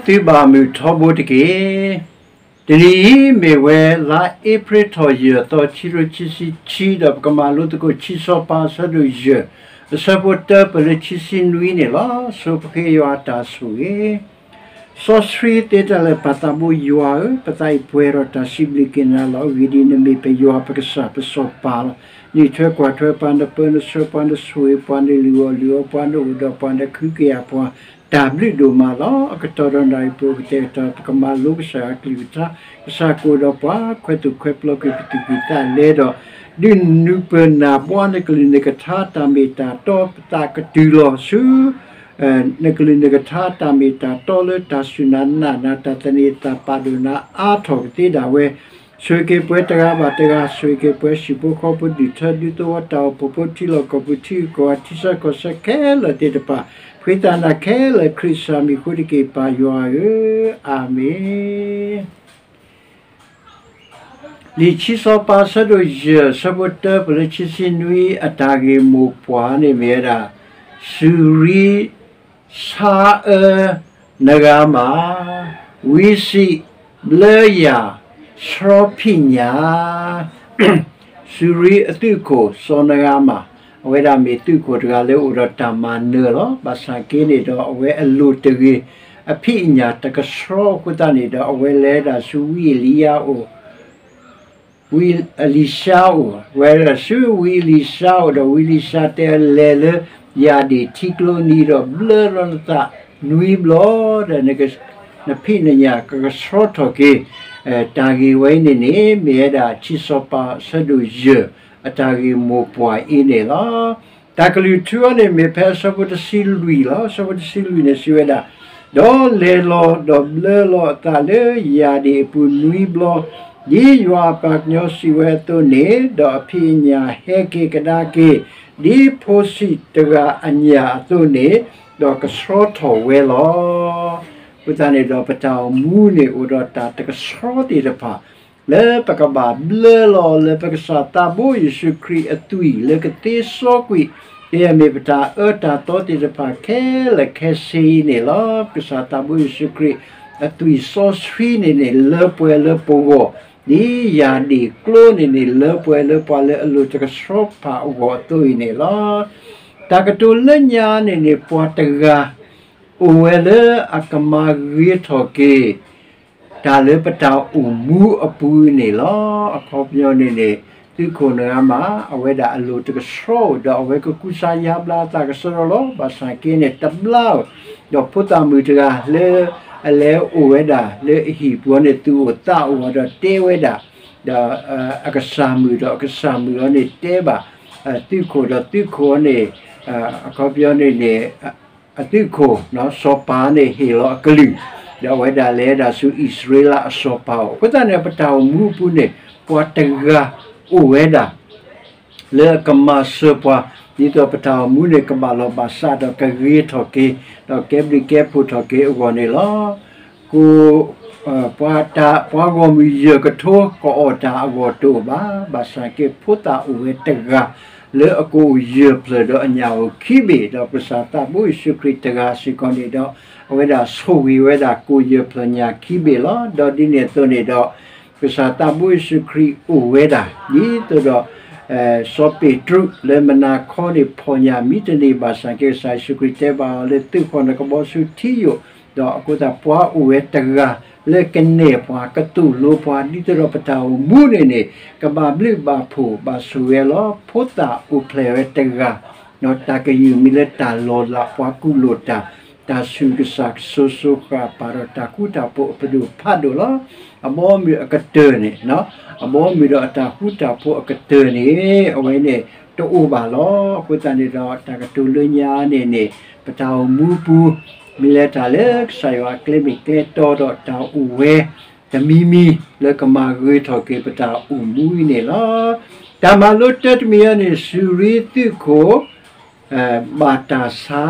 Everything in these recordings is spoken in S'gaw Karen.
သုဘၣ်မုၢ်ထီဘိတက့ၢ်. တနံၤအံၤမ့ၢ်ဝဲလါအ့ဖြ့ၣ်ထီၣ်ယဲၢ်သီ ခံကထိခံဆံခံ ဒီးပကမၤလိသကိးခံစီၤပၤအဆၢဒိၣ်ယဲၢ် အဆၢဖိတၢပၢၢ်လၢခံဆံနွံန့ၣ်လီၤ. ဆိပဃ့ယွၤအတၢ်ဆိၣ်ဂ့ၤ စီဆှံသ့တၢ်လၢာ် ပၢ်သးဘိယွၤဧၢ, ပသးအံၤပှဲၤဒီးတၢ်စံးဘျုးက့ၤနၤလီၤ. အဂ့ၢ်ဒ်အံၤ, နမ့ၢ်ပယွၤပကစၢ်ပစီၤပၤလီၤ. နအံးထွဲကွၢ်ထွဲပှၤ, နပၢနဆှၢပှၤ, နဆိၣ်ဂ့ၤပှၤ, နလုၢ်အီၣ်လုၢ်အီပှၤ, နအိၣ်ဒီးပှၤ, နခုကယာ်ပှၤ, တၢ်ဘျုးဒိၣ်မးလီၤ. အကတီၢ်ဒီးနၣ်ရံၣ် ပအိၣ်ကတဲာ်ကတီၤ ပကမၤလိကစၢ်ယွၤအကလုၢ်ကထါ, ကစၢ်ကအိၣ်ဒီးပှၤ, ခွဲးသူၣ်ခွဲးပျီကွံာ်ပသူၣ်ကံၢ်သးလဲဒီး ဒုးနုာ်ပၢၢ်နၢ်ဘှါနကလုၢ်နကထါ တၢ်မ့ၢ်တၢ်တီ ပသးကတုၤလီၤဆူ နကလုၢ်နကထါ တၢ်မ့ၢ်တၢ်တီလၢတၢ်စူၢ်နၤနာ်နၤ တၢ်သန့ၤသးပာ်ဒိၣ်နၤအါထီၣ်ကသ့ဒၣ်ဝဲ, ဆိၣ်ဂ့ၤက့ၤပှၤတဂၤဘၣ်တဂၤ, ဆိၣ်ဂ့ၤက့ၤပှၤဟံၣ်ဖိဃီဖိ ဒူၣ်ထၢဒူသဝီ တၢ်အိၣ်ဖှိၣ်ဖိ ထံလီၢ်ကီၢ်ပူၤ ထံဂုၤကီၢ်ဂၤ ထံဆၢကီၢ်ဆၢခဲလၢာ်သ့ၣ်တဖၣ်, ဖှံသးနၤခဲလၢာ် ခရံာ်ကစၢ်မံၤအဃိတက့ၢ် ပၢ်ယွၤဧၢ, အၤမ့ၣ်. လံာ်ခံစီၤပၤအဆၢဒိၣ်ယဲၢ် အဆၢဖိတၢပၢၢ်လၢခံဆံနွံ အတၢ်ဂ့ၢ်မိၢ်ပှၢ်န့ၣ်မ့ၢ်ဝဲဒၣ်, စူၤရံဆါအၢနဂၤမး, ဝံစံးဘျၢယၤ ဆှီဖံးညၣ်, စူၤရံအသုးခိၣ်စီၤနဂၤမး, အဝဲဒၣ်မ့ၢ်သုးခိၣ်တဂၤလၢအိၣ်ဒီးတၢ်မၤနၢၤလီၤ. ဘၣ်ဆၣ်က့န့ၣ်ဒီး အဝဲအလိၤတဂ့ၤ, အဖံးအညၣ်တကဆှီအဃိသတးန့ၣ်ဒီး အဝဲလဲၤဒၣ်ဆူဝံအ့လံယၤအိၣ် ဝံအ့လံၡါအိၣ်, ဝဲဒၣ်ဆူဝံအ့လံၡါအိၣ်ဒီး ဝံအ့လံၡါတဲအီၤလဲၤလၢယၣ်ဒ့ၣ်ထံကျိနံၤဒီး ဘျၢလီၤနသးနွံဘျီဒီး နဖံးနညၣ်ကကဆှီထီၣ်က့ၤ. တၢ်ဂ့ၢ်ဝဲအံၤန့ၣ်န့ၣ် မ့ၢ်ဝဲဒၣ်ခံစီၤပၤအဆၢဒိၣ်ယဲၢ် အတၢ်ဂ့ၢ်မိၢ်ပှၢ်အံၤန့ၣ်လီၤ. တၢ်ကလုၢ်ထူအီၤန့ၣ် မ့ၢ်ဖဲအဆၢဖိတဆံလွံၢ်လီၤ. အဆၢဖိတဆံလွံၢ်န့ၣ်စံးဝဲဒၣ်, ဒီးလဲၤလီၤဒီးဘျၢလီၤအသးလၢယၣ်ဒ့ၣ်အပူၤနွံဘျီ, ဒ်ယွၤအပၢ်ကညီစံးဝဲအသိးန့ၣ်, ဒီးအဖံးအညၣ်ဟဲက့ၤကဒါက့ၤ ဒ်ဖိဆံးတဂၤအညၣ်အသိးန့ၣ်, ဒီးကဆှီထီၣ်ဝဲလီၤ. အဃိသတးန့ၣ်ဒီး ပတၢ်အိၣ်မူန့ၣ် အိၣ်ဒီးတၢ်တကဆှီသ့ၣ်တဖၣ် လၢပကဘၣ်ဘျၢလီၤလၢပကစၢ်သးဘိယ့ၣ်ၡူးခရံာ်အသွံၣ်လၢကသ့စီကွံာ်, ဒ်အမ့ၢ်ပတၢ်အၢတၢ်သီသ့ၣ်တဖၣ်ခဲလၢာ်ခဲဆ့အံၤန့ၣ်လီၤ. ပကစၢ်သးဘိယ့ၣ်ၡူးခရံာ်အသွံၣ်စီဆှံန့ၣ်န့ၣ် လၢပှဲၤလၢပဂီၢ်, ဒ်ယၣ်ဒ့ၣ်ကျိန့ၣ်န့ၣ် လၢပှဲၤလၢပှၤလၢအလိၤတကဆှီဖးအဂီၢ်အသိးအံၤန့ၣ်လီၤ. တၢ်ကတိၤလၢညါန့ၣ်န့ၣ် ပှၤတဂၤ အိၣ်ဝဲလၢအကမၤဂ့ၤထီၣ်က့ၤ တၢ်လၢပတၢ်အိၣ်မူအပူၤန့ၣ်လီၤ. အခီပညီန့ၣ်န့ၣ် သုးခိၣ်နဂၤမး အဝဲဒၣ်အလိၤတကဆှီဧိၤ ဒီးအဝဲကကူစါယါဘျါအသးကစီဒီလီၤ. ဘၣ်ဆၣ်က့န့ၣ် တဘျါဧိၤ, ဒီးဖိသၣ်မုၣ်တဂၤလၢအလဲၤအိၣ်ဝဲဒၣ်လၢအဟံၣ်ပူၤန့ၣ် သူၣ်အိၣ်သးအိၣ်အီၤဒီးတဲဝဲဒၣ် ဒီးအကစၢ်မုၣ်ဒီးအကစၢ်မုၣ်အီၤန့ၣ်တဲဘၣ် သုးခိၣ်ဒီးသုးခိၣ်အီၤန့ၣ် အခီပညီန့ၣ်န့ၣ် အသုးခိၣ် စီၤပၤန့ၣ်ဟ့ၣ်လီၤအကလုၢ်, ဒီးအဝဲဒၣ်လဲၤဒၣ်ဆူအံၣ်စရ့လးအစီၤပၤအအိၣ်. အဃိသတးန့ၣ် ပတၢ်အိၣ်မူအပူၤန့ၣ် ပှၤတဂၤအိၣ်ဝဲဒၣ် လၢအကမၤစၢၤပှၤ ဒ်သိးပတၢ်အိၣ်မူန့ၣ် ကဘၣ်လီၢ်ဘၣ်စးဒီးကဂ့ၤထီၣ်က့ၤ ဒီးကဲဘျုးကဲဖှိၣ်ထီၣ်က့ၤအဂီၢ်န့ၣ်လီၤ. ကိး ပှၤတၢ် ပှၤဂီၢ်မုၢ်ယဲၢ်ကထိ ကအီၣ်တၢ်အဂီၢ်တအိၣ်ဘၣ်. ဘၣ်ဆၣ်က့ဖိသၣ်အိၣ်ဝဲတဂၤ လၢအကအိၣ်ယဲၢ်ဖျၢၣ်ဒီးအညၣ်အိၣ်ခံဘ့ၣ်, ဒီးကစၢ်သးဘိယ့ၣ်ၡူးခရံာ်တဂၤစ့ၢ်ကီးန့ၣ်ဒီး အဝဲဒၣ်ဆိၣ်ဂ့ၤဝဲဒၣ်ကိၣ်ယဲၢ်ဖျၢၣ်ညၣ်ခံဘ့ၣ်လီၤ. ဒီးဒ်န့ၣ်အသိးန့ၣ်ဒီး ကစၢ်သးဘိယ့ၣ်ၡူးခရံာ်အိၣ်ဝဲဒၣ် ဒ်သိးဒီး စီၤပ့းတရူးလၢမုၢ်နၤခီန့ၣ် ဖီၣ်ညၣ်မံတန့ၢ်ဘၣ်ဆၣ်က့ ကစၢ်ယ့ၣ်ၡူးခရံာ်တဲဘၣ်အီၤလၢ သုးခီၣ်နကဘီဆူထံယိာ်, ဒီးအဃိသတးပှၤအိၣ်ဝဲတဂၤ လၢကနဲၣ်ပှၤ ကသိၣ်လိပှၤ ဒ်သိးဒီးပတၢ်အိၣ်မူန့ၣ်န့ၣ် ကဘၣ်ဘျုးဘၣ်ဖှိၣ်ဘၣ်ဆိၣ်ဂ့ၤလီၤ. ဖိသၣ်အိၣ်ဖျဲၣ်ဝဲတဂၤ ဒီးတၢ်ကယုၢ်မံၤလၢတၢ်လီၤလး ပှၤကူၣ်လိာ်တၢ်, တၢ်ဆူၣ်ကစၢ်ကစိၤစိၤဃၣ်ဃၣ် ပာ်ဒီးတၢ်ဃူတၢ်ဖိးအပဒိၣ်ဖးဒိၣ်လီၤ. အဘီအမုၢ်အကတၢၢ်န့ၣ်, အဘီအမုၢ်ဒီးအတၢ်ဃူတၢ်ဖိးအကတၢၢ်န့ၣ် အဝဲန့ၣ်တအိၣ်ဘၣ်လီၤ. အဃိသတးန့ၣ်ဒီး တၢ်ကတိၤလၢညါန့ၣ်န့ၣ် ပတၢ်အိၣ်မူပူၤ မ့ၢ်လဲၤတၢ်လၢကစၢ်ယွၤအကျဲမ့ၢ်ကျဲတီဒီး တၢ်အိၣ်ဝဲ တမံၤမံၤလၢကမၤဂ့ၤထီၣ်က့ၤပတၢ်အိၣ်မူအံၤန့ၣ်လီၤ. တၢ်မၤလိတၢတမံၤအံၤန့ၣ် စူၤရံသုးခိၣ် ဘၣ်တၢ်ဆါ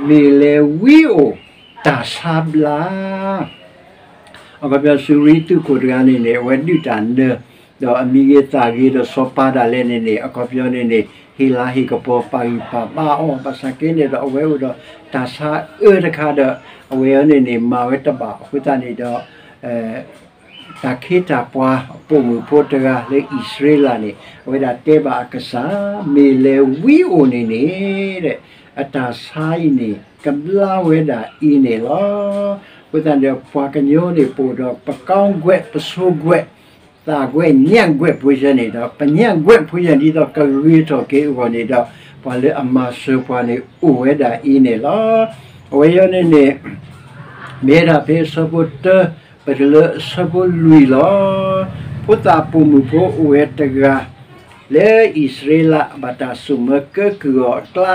မ့ၢ်လဲၤဝံအိၣ်တၢ်ဆါဘျါ. အခီပညီ စူၤရံသုးခိၣ်တဂၤန့ၣ်န့ၣ် အဝဲဒုးတၢ်နၢၤ ဒီးအမံၤဂ့ၤသးဂ့ၤဒီးစီၤပၤဒၣ်လဲာ်န့ၣ်န့ၣ် အခီပညီန့ၣ်န့ၣ် ဟ့ၣ်လၤဟ့ၣ်ကပီၤပာ်ဂံၢ်ပာ်ဘါအီၤ ဘၣ်ဆၣ်က့န့ၣ်ဒီးအဝဲအိၣ်ဒီးတၢ်ဆါအၢတခါဒီး အဝဲအံၤန့ၣ်န့ၣ် မၤဝဲတဘၣ်အဃိသတးန့ၣ်ဒီး တၢ်ခ့တၢ်ပှၤပိာ်မုၣ်ဖိတဂၤလၢအံၣ်စရ့လးန့ၣ် အဝဲဒၣ်တဲဘၣ်အကစၢ် မ့ၢ်လဲၤဝံအိၣ်န့ၣ်န့ၣ် အတၢ်ဆါအံၤန့ၣ် ကဘျါဝဲဒၣ်အံၤန့ၣ်လီၤ. အဃိသတးန့ၣ်ဒီး ပှၤကညီန့ၣ်ပအိၣ်ဒီး ပကီကွဲး ပဆိကွဲး သးကွဲး ညၣ်ကွဲးဖိယဲန့ၣ်ဒီး ပညၣ်ကွဲးဖိယဲ ဒ်သိးကဂ့ၤထီၣ်က့ၤအဂီၢ်န့ၣ်ဒီး ပှၤလၢအမၤစၢၤပှၤန့ၣ်အိၣ်ဝဲဒၣ်အံၤန့ၣ်လီၤ. အဝဲအံၤန့ၣ်န့ၣ် မ့ၢ်ဒၣ်ဖဲအဆၢဖိတၢ ပတုၤလၢအဆၢဖိလွံၢ်လီၤ. ဖိသၣ်ပိာ်မုၣ်ဖိအိၣ်ဝဲတဂၤ လၢအံၣ်စရ့လးဘၣ်တၢ်ဆိၣ်မၢကဲကုၢ်အီၤအကျါ,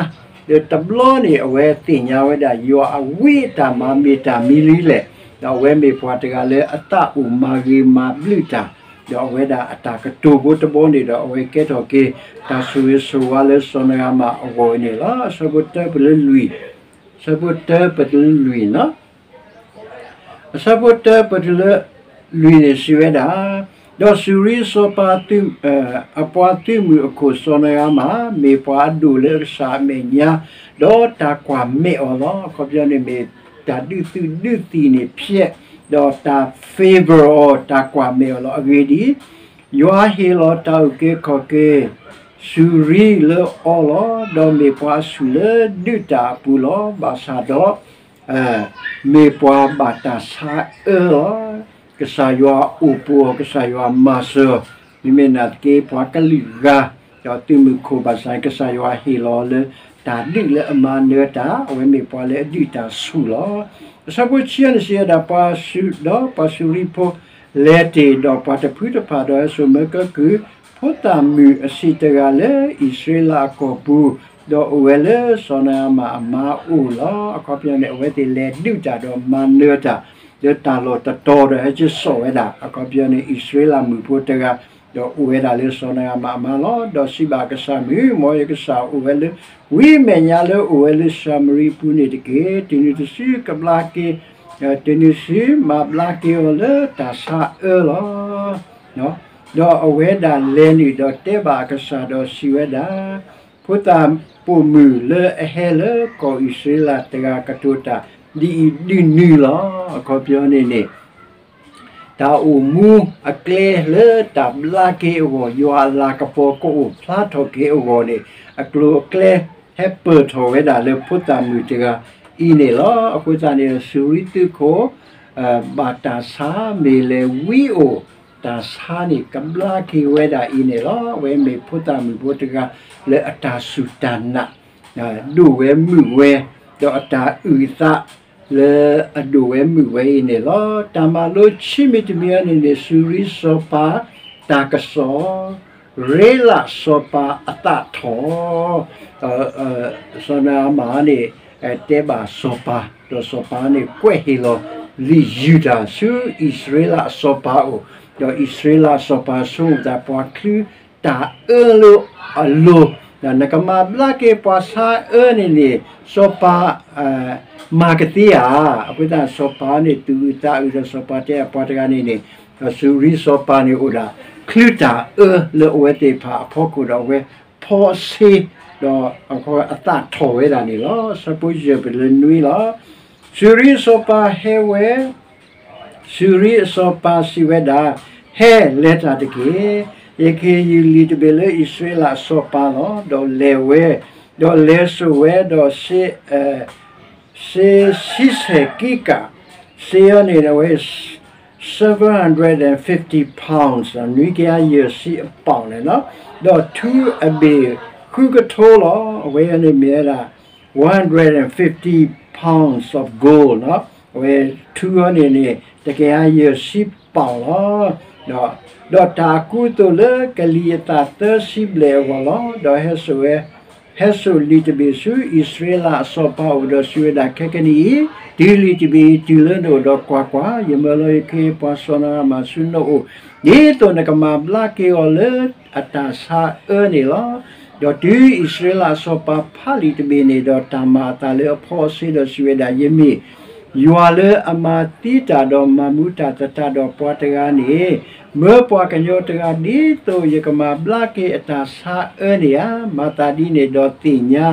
ဒီးတဘျီန့ၣ် အဝဲသ့ၣ်ညါဝဲဒၣ် ယွၤအဝံအတၢ်မၤမ့ၢ်တၢ်မနုၤလဲၣ်, ဒီးအဝဲမ့ၢ်ပှၤတဂၤလၢအသးအိၣ်မၤဂ့ၤမၤဘျုးတၢ်, ဒီးအဝဲဒၣ်အတၢ်ကတိၤဖိတဘျီန့ၣ်ဒီး အဝဲကဲထီၣ်က့ၤ တၢ်ဆိၣ်ဂ့ၤဆိၣ်ဝါလၢစီၤနရၤမၣ်အဂီၢ်န့ၣ်လီၤ. အဆၢဖိတၢပတုၤလၢလွံၢ်, အဆၢဖိတၢပတုၤလၢလွံၢ်နီၤ အဆၢဖိတၢပတုၤလၢလွံၢ်န့ၣ်စံးဝဲဒၣ်, ဒီးစူၤရံစီၤပၤ အပှၤသုးမုၢ်အခိၣ်စီၤနရၤမၣ် မ့ၢ်ပှၤအဒိၣ်လၢအကစၢ်အမဲာ်ညါ, ဒီးတၢ်ကွၢ်မဲာ်အီၤလီၤ. အခီပညီန့ၣ်မ့ၢ်တၢ်ဒုးသုးဒုးသံၣ်န့ၣ်ဖျဲး, ဒီးတၢ် favor အီၤ တၢ်ကွၢ်မဲာ်အီၤလီၤ. အဂ့ၢ်ဒ်အံၤ, ယွၤဟ့ၣ်လီၤတၢ်အုၣ်က့ၤခီၣ်က့ၤ စူၤရံလၢအီၤလီၤ. ဒီးမ့ၢ်ပှၤအဆူၣ်လၢဒုးတၢ်အပူၤလီၤ. ဘၣ်ဆၣ်ဒီး မ့ၢ်ပှၤဘၣ်တၢ်ဆါအၢလီၤ. ကစၢ်ယွၤအိၣ်ပူၤအီၤ, ကစၢ်ယွၤမၤစၢၤအီၤ, မ့မ့ၢ်နာ်သက့ ပှၤကလုာ်ဂၤ, ဒီးသုးမုၢ်ခိၣ်ဘၣ်ဆၣ် ကစၢ်ယွၤဟ့ၣ်လီၤလၢ တၢ်ဒုးလၢအမၤနၢၤတၢ်, အဝဲမ့ၢ်ပှၤလၢအဒုးတၢ်ဆူၣ်လီၤ. အဆၢဖိဆံန့ၣ်စံးဝဲဒၣ် ပှၤစူၤ, ဒီးပှၤစူၤရံဖိ လဲၤတ့ၢ်ဒီးပှၤတဖုတဖၣ် ဒီးဟဲစိာ်မၢကဲကုၢ် ဖိသၣ်မုၣ်အဆံးတဂၤလၢအံၣ်စရ့လးအကီၢ်ပူၤ, ဒီးအိၣ်ဝဲလၢစီၤနရၤမၣ်အမါအအိၣ်လီၤ. အခီပညီန့ၣ် အဝဲသ့ၣ်လဲၤဒုးတၢ်ဒီးမၤနၢၤတၢ်, ဒီးတၢ်လီၢ်တတီၤဒီးဟဲက့ၤစိာ်ဝဲဒၣ်, အခီပညီန့ၣ် အံၣ်စရ့လးမုၣ်ဖိတဂၤ, ဒီးအိၣ်ဝဲဒၣ်လၢစီၤနရၤမၣ်အမါလီၤ. ဒီးစံးဘၣ်ကစၢ်မုၢ်, မ်ယကစၢ်အိၣ်ဝဲလၢ ဝံအမဲာ်ညါလၢအိၣ်ဝဲလၢၡၤမရံအပူၤန့ၣ်တက့ၢ်. တုၤနုၤတစုကဘျါက့ၤ, တုၤနုၤတစုမၤဘျါက့ၤအီၤလၢတၢ်ဆါအၢလီၤ. ဒီးအဝဲဒၣ်လဲၤနုာ်ဒီးတဲဘၣ်အကစၢ်ဒီးစံးဝဲဒၣ်, ဖိသၣ်ပိာ်မုၣ်လၢအဟဲလၢကီၢ်အံၣ်စရ့လးတဂၤကတိၤတၢ် ဒ်အံၤဒ်နုၤလီၤ. အခီပညီန့ၣ်န့ၣ် တၢ်အိၣ်မူအကျဲလၢတၢ်ဘျါက့ၤအဂီၢ်, ယွၤအလၤကပီၤကအိၣ်ဖျါထီၣ်က့ၤအဂီၢ်န့ၣ် အကျိၤအကျဲဟဲပၢၢ်ထီၣ်ဝဲဒၣ်လၢဖိသၣ်မုၣ်တဂၤအံၤန့ၣ်လီၤ. အဃိသတးန့ၣ် စူၤရံသုးခိၣ် ဘၣ်တၢ်ဆါ မ့ၢ်လဲၤဝံအိၣ် တၢ်ဆါန့ၣ် ကဘျါက့ၤဝဲဒၣ်အံၤန့ၣ်လီၤ. အဝဲမ့ၢ်ဖိသၣ်မုၣ်ဖိတဂၤလၢအတၢ်စူၢ်တၢ်နာ် ဒိၣ်ဝဲမုာ်ဝဲ, ဒီးအတၢ်အုၣ်အသး လၢအဒိၣ်ဝဲမုာ်ဝဲအံၤန့ၣ်လီၤ. တၢ်မၤလိခံမံၤတမံၤအံၤန့ၣ်န့ၣ် စူၤရံစီၤပၤတၢ်ကစီၣ်, ရ့လးစီၤပၤအသးထီၣ်, စီၤနၤအမၣ်န့ၣ် တဲဘၣ်စီၤပၤ, ဒီးစီၤပၤန့ၣ်ကွဲးဟ့ၣ်လီၤလံာ်ယုၢ်တၢ်ဆူအံၣ်စရ့လးအစီၤပၤအအိၣ်, ဒီးအံၣ်စရ့လးအစီၤပၤဆိကမိၣ်သး ပှၤချုးတၢ်အၢလၢအလိၤ, နကမၤဘျါက့ၤပှၤဆါအၢန့ၣ်န့ၣ် စီၤပၤ မၤကသ့ဧါ. အဃိသတး စီၤပၤန့ၣ် သူၣ်အုးသးအုးဒီး စီၤပၤတဲအပှၤတဂၤန့ၣ်န့ၣ်, ဒီးစူၤရံစီၤပၤန့ၣ်အိၣ်ဒၣ် ချုးတၢ်အၢလၢအဝဲသ့ၣ်တဖၣ်အဖီခိၣ်ဒီး အဝဲဖီအဆ့, ဒီးအသးထီၣ်ဝဲဒၣ်န့ၣ်လီၤ. ဆၢဖိယဲၢ်ပတုၤလၢနွံလီၤ. စူၤရံအစီၤပၤဟဲဝဲ စူၤရံအစီၤပၤစံးဝဲဒၣ်, ဟဲ, လဲၤတၢ်တက့ၢ်. ယကဟ့ၣ်ယုၢ်လံာ်တဘ့ၣ်လၢအံၣ်စရ့လးအစီၤပၤလီၤ. ဒီးလဲၤဝဲ, ဒီးလဲၤစိာ်ဝဲဒီး စ့, စ့ဆံဆဲၣ်ကံကး, စ့အံၤန့ၣ် အဝဲ seven hundred and fifty pounds နွံကယၤယဲၢ်ဆံအပီၣ်န့ၣ်လီၤ. ဒီးထူအဘ့ၣ်ဃုကထိလီၤ. အဝဲအံၤန့ၣ်မ့ၢ်ဝဲဒၣ် one hundred and fifty pounds of gold လီၤ. အဝဲထူအံၤန့ၣ်န့ၣ် တကယၤယဲၢ်ဆံပီၣ်လီၤ. ဒီးတၢ်အကူအသိးလၢကလံၤအသၣ်သၢဆံဘျဲၣ်အဂီၢ်လီၤ. ဒီးဟဲစိာ်ဝဲ, ဟဲစိာ်လံာ်တဘ့ၣ်ဆူအံၣ်စရ့လးအစီၤပၤအအိၣ်ဒီးစံးဝဲဒၣ်, ခဲကနံၣ်အံၤ တုၤလံာ်တဘ့ၣ်အံၤတုၤလၢနအိၣ်ဒီးကွၢ်ကွၢ်, ယမၢလီၤယခ့ပှၤစီၤနၤအမၣ်ဆူနအိၣ်, ဒ်သိးနကမၤဘျါက့ၤအီၤလၢအတၢ်ဆါအၢန့ၣ်လီၤ. ဒီးတုၤအံၣ်စရ့လးအစီၤပၤဖးလံာ်တဘ့ၣ်န့ၣ်ဒီး တၢ်မၤအသးလၢအဖီအဆ့ဒီးစံးဝဲဒၣ်, ယမ့ၢ် ယွၤလၢအမၤသံတၢ်ဒီးမၤမူတၢ်သတးဒီးပှၤတဂၤန့ၣ်, မၢပှၤကညီတဂၤဒ်သိးယကမၤဘျါက့ၤအတၢ်ဆါအၢန့ၣ်ဧါ. မၤသးဒ်န့ၣ်ဒီးသ့ၣ်ညါ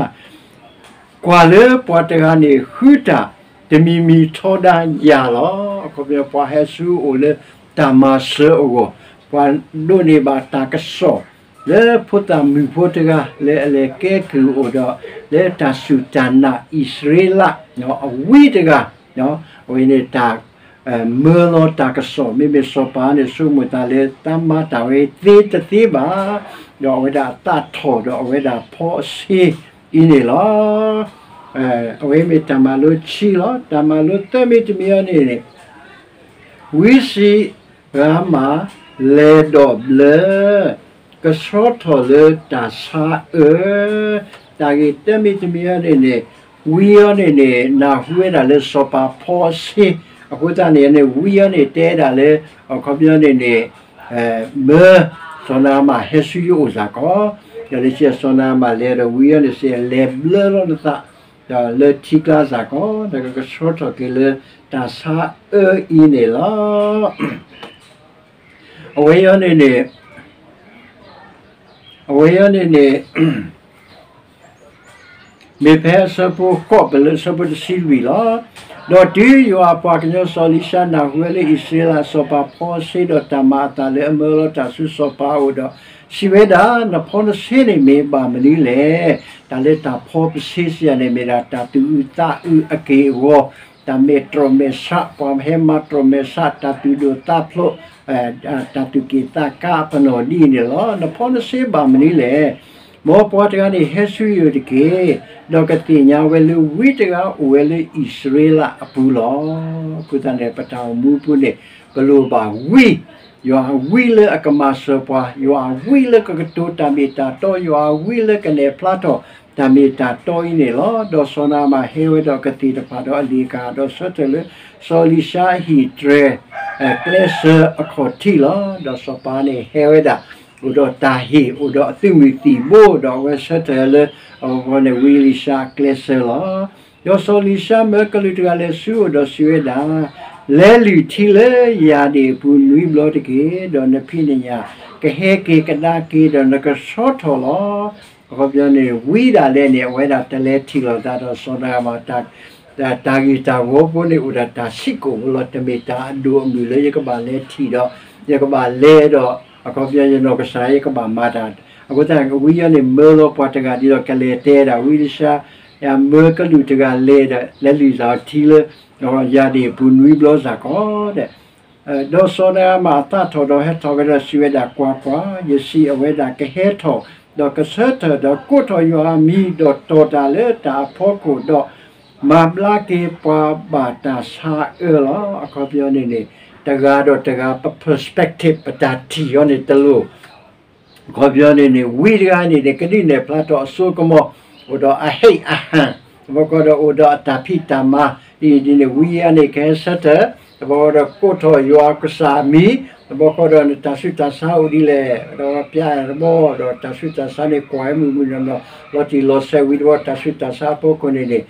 ကွၢ်လၢပှၤတဂၤန့ၣ်ဃုတၢ်တမံၤမံၤထီဒါယၤလီၤ. အခီပညီပှၤဟဲဆူအအိၣ်လၢတၢ်မၤစၢၤအဂီၢ်, ပှၤဒိးန့ၢ်ဘၣ်တၢ်ကစီၣ် လၢဖိသၣ်မုၣ်ဖိတဂၤ လၢအလဲၤကဲကုၢ်အိၣ်ဒီး လၢတၢ်စူၢ်တၢ်နာ်အံၣ်စရ့လး အဝံတဂၤ, အဝဲန့ၣ်တၢ် မၢလီၤတၢ်ကစီၣ် မ့မ့ၢ်စီၤပၤန့ၣ် ဆိကမိၣ်သးလၢတၢ်မၤတၢ်ဝဲသ့တသ့ဘၣ်, ဒီးအဝဲဒၣ်အသးထီၣ်ဒီးအဝဲဒၣ်ဖီအဆ့အံၤန့ၣ်လီၤ. အဝဲမ့ၢ်တၢ်မၤလိခံလီၤ. တၢ်မၤလိသၢမံၤတမံၤအံၤန့ၣ်န့ၣ် ဝံစံး ရၤမးလဲၤဒီးဘျၢ ကဆှီထီၣ်လၢတၢ်ဆါအၢ, တၢ်ဂ့ၢ်တမံၤတမံၤအံၤန့ၣ်န့ၣ် ဝံအံၤန့ၣ်န့ၣ် နၢ်ဟူဝဲဒၣ်လၢစီၤပၤဖီအဆ့, အဃိသတးန့ၣ်န့ၣ် ဝံအံၤန့ၣ်တဲဒၣ်လၢ အခီပညီန့ၣ်န့ၣ် မၢ စီၤနၤအမၣ်ဟဲဆူယအိၣ်စ့ၢ်ကီး, ဒီးလၢခံစီၤနၤအမၣ်လဲၤဒီးဝံအံၤန့ၣ်စ့ၢ် လဲၤဘျၢလီၤနသး ဒီးလၢထံကျါစ့ၢ်ကီး ဒီးကကဆှီထီၣ်က့ၤလၢတၢ်ဆါအၢအံၤန့ၣ်လီၤ. အဝဲအံၤန့ၣ်န့ၣ် အဝဲအံၤန့ၣ်န့ၣ် မ့ၢ်ဖဲအဆၢဖိဃိး ပလၢအဆၢဖိတဆံလွံၢ်လီၤ. ဒီးတုၤယွၤအပှၤကညီစီၤအလံၤၡါနၢ်ဟူဝဲလၢအံၣ်စရ့လးအစီၤပၤဖီအဆ့ ဒီးတၢ်မၤအသးလၢအမၢလီၤတၢ်ဆူစီၤပၤအအိၣ်ဒီး စံးဝဲဒၣ်, နဖီနဆ့န့ၣ်မ့ၢ်ဘၣ်မနုၤလဲၣ်. တၢ်လၢတၢ်ဖီပဆ့စံးယၤန့ၣ် မ့ၢ်ဒၣ်တၢ်သူၣ်အုးသးအုးအက့ၢ်အဂီၤ, တၢ်မဲာ်တြီၢ်မဲာ်ဆး, ပှၤဟဲမၤတြီၢ်မဲာ်ဆး, တၢ်သူၣ်ဒိၣ်သးဖျိး, တၢ်သူၣ်က့ၣ်သးကါအပနီၣ်ဒ်အံၤန့ၣ်လီၤ. နဖီနဆ့ဘၣ်မနုၤလဲၣ်. မ်ပှၤတဂၤန့ၣ်ဟဲဆူယအိၣ်တက့ၢ်, ဒီးကသ့ၣ်ညါဝဲလၢဝံတဂၤအိၣ်ဝဲလၢအံၣ်စရ့လးအပူၤလီၤ. အဃိသတးန့ၣ် ပတၢ်အိၣ်မူပူၤန့ၣ် ပလိၣ်ဘၣ်ဝံ, ယွၤအဝံလၢအကမၤစၢၤပှၤ, ယွၤအဝံလၢကကတိၤတၢ်မ့ၢ်တၢ်တီ, ယွၤအဝံလၢကနဲၣ်ဖျါထီၣ်တၢ်မ့ၢ်တၢ်တီအံၤန့ၣ်လီၤ. ဒီးစီၤနၤအမၣ်ဟဲဝဲဒီးကသ့ၣ်တဖၣ်ဒီးအလ့ၣ်ကဟၣ် ဒီးဆၢထၢၣ်လၢစီၤအလံၤၡါအဟံၣ်တြဲၤ ကျဲစၢၤအခီၣ်ထံးလီၤ. ဒီးစီၤပၤန့ၣ်ဟဲဝဲဒၣ် အိၣ်ဒီးတၢ်ဟ့ၣ် အိၣ်ဒီးအသုးမုၢ်သံၣ်ဘိ ဒီးအဝဲဆၢထၢၣ်လၢ အဝဲန့ၣ်ဝံအလံၤၡါအကျဲစၢၤလီၤ. ဒီးစီၤအလံၤၡါမၢကလူးတဂၤလဲၤဆူအအိၣ်ဒီးစံးဝဲဒၣ်, လဲၤလုၢ်ထံလၢယၢ်ဒ့ၣ်အပူၤနွံဘျီတက့ၢ်, ဒီးနဖံးနညၣ်ကဟဲက့ၤကဒါက့ၤ ဒီးနကဆှီထီၣ်လီၤ. အခီပညီန့ၣ် ဝံဒၣ်လဲာ်န့ၣ် အဝဲဒၣ်တလဲၤထံၣ်လိာ်သးဒီးစီၤနၤအမၣ် တၢ်ဂ့ၢ်တၢ်ဝီဖိန့ၣ် အိၣ်ဒၣ်တၢ်ဆံးကိာ်ဖိလီၤ. တမ့ၢ်တၢ်အဒိၣ်အမုၢ်လၢယကဘၣ်လဲၤထံၣ်ဒီး ယကဘၣ်လဲၤဒီး အခီပညီယနီၢ်ကစၢ်ယကဘၣ်မၤတၢ်, အဃိသတး ဝံအံၤန့ၣ် မၢလီၤပှၤတဂၤဒ်ဒီးကလဲၤတဲဒၣ်ဝံအလံၤၡါ, မၢကလူးတဂၤလဲၤဒီး လဲၤလုၢ်သးအီၤထံလၢ ယၢ်ဒ့ၣ်အပူၤနွံဘျီစ့ၢ်ကီး ဒီးစီၤနၤအမၣ်အသးထီၣ်ဒီးဟဲထီၣ်ဝဲဒီးစံးဝဲဒၣ်, ကွၢ်ကွၢ်, ယစံးအဝဲဒၣ်ကဟဲထီၣ်, ဒီးကဆၢထၢၣ်ဒီးကိးထီၣ်ယွၤအမံၤ ဒီးတီၢ်တၢ်လၢတၢ်အဖီခိၣ်ဒီး မၤဘျါက့ၤပှၤဘၣ်တၢ်ဆါအၢလီၤ. အခီပညီန့ၣ်န့ၣ် တဂၤဒီးတဂၤ ပ perspective ပတၢ်ထံၣ်အီၤန့ၣ်တလိၤ အခီပညီန့ၣ်န့ၣ် ဝံတဂၤန့ၣ်န့ၣ် ကဒုးနဲၣ်ဖျါထီၣ်အစိကမီၤ, အိၣ်ဒီးအဟ့ၣ်အဟၣ်, တဘျီဃီဒီးအိၣ်ဒီးအတၢ်ဖံးတၢ်မၤ, ဒ်န့ၣ် ဝံအံၤန့ၣ် ကဟဲဆၢထၢၣ်, တဘျီဃီဒီးကိးထီၣ်ယွၤကစၢ်အမံၤ, တဘျီဃီဒီးနတၢ်ဆူးတၢ်ဆါအိၣ်ဒ်လဲၣ်, ဒီးပျဲတဘျီ, ဒီးတၢ်ဆူးတၢ်ဆါန့ၣ်ကွၢ်ဝဲမုၢ်မုၢ်နီၢ်နီၢ်, လီၤတံၢ်လီၤဆဲးဝံၤတဘျီ တၢ်ဆူးတၢ်ဆါအဖီခိၣ်န့ၣ်န့ၣ်